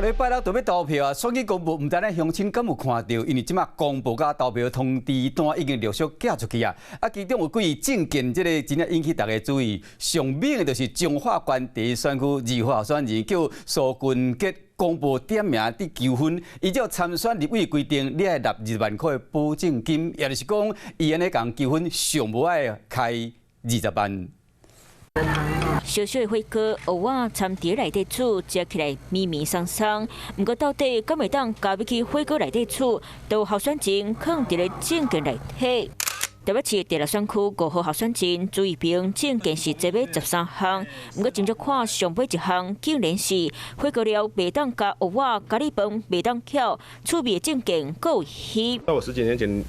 禮拜六就欲投票啊！選舉公報毋知咱鄉親敢有看著？因為這馬公報佮投票通知單已經陸續寄出去啊！啊，其中有幾證件，這个真正引起大家注意。上猛的就是彰化縣第一選區二號候選人叫蘇君杰，公報點名佇求婚，依照參選立委規定，你愛納20萬塊的保證金，也就是講，伊按呢共求婚上無愛開20萬。小小的火鍋，芋仔摻佇內底煮，食起來綿綿鬆鬆。毋過到底敢會當加入去火鍋內底煮，都候選人囥佇咧證件內底。台北市第六選區五號候選人朱一平證件是這欲13項，毋過斟酌看上尾一項，竟然是火鍋料袂當加芋仔、咖喱飯袂當翹，趣味的證件閣有虛。在我十幾年前，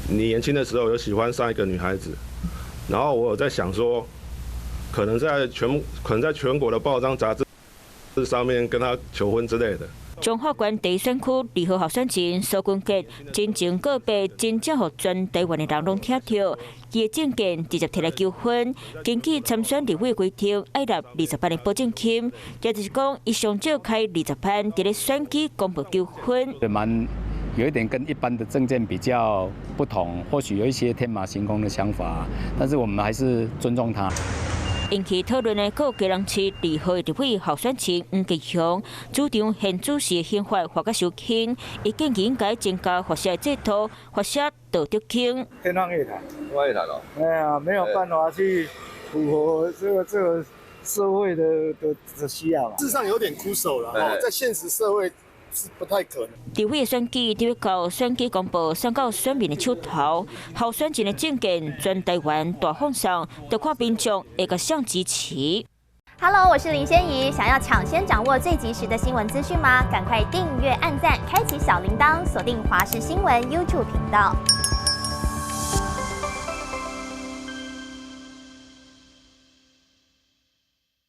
你年輕的時候有喜歡上一個女孩子，然後我有在想說，可能在全國的報章雜誌上面跟她求婚之類的。彰化縣第一選區二號候選人蘇君杰真情告白，真正予全台灣的人攏聽著。伊的證件直接提來求婚，根據參選立委規定，愛納20萬的保證金，也就是講，伊上少開20萬，佇咧選舉公報求婚。蠻有一點跟一般的政見比較不同，或許有一些天馬行空的想法，但是我們還是尊重他。引起討論的，閣有基隆市二號立委候選人黃吉雄，主張現主時刑法罰較傷輕，伊建議應該增加罰寫制度，罰寫道德經。天方夜譚，天方夜譚哦。哎呀，沒有辦法去符合這個社會的需要。事實上有點枯手了，在現實社會是不太可能。立委的選舉佇欲到選舉公報送到選民的手頭，候選人的證件全台灣大放送，就看民眾會共誰支持。 Hello，我是林仙怡，想要搶先掌握最及時的新聞資訊嗎？趕快訂閱、按讚、開啟小鈴鐺，鎖定華視新聞 YouTube 頻道。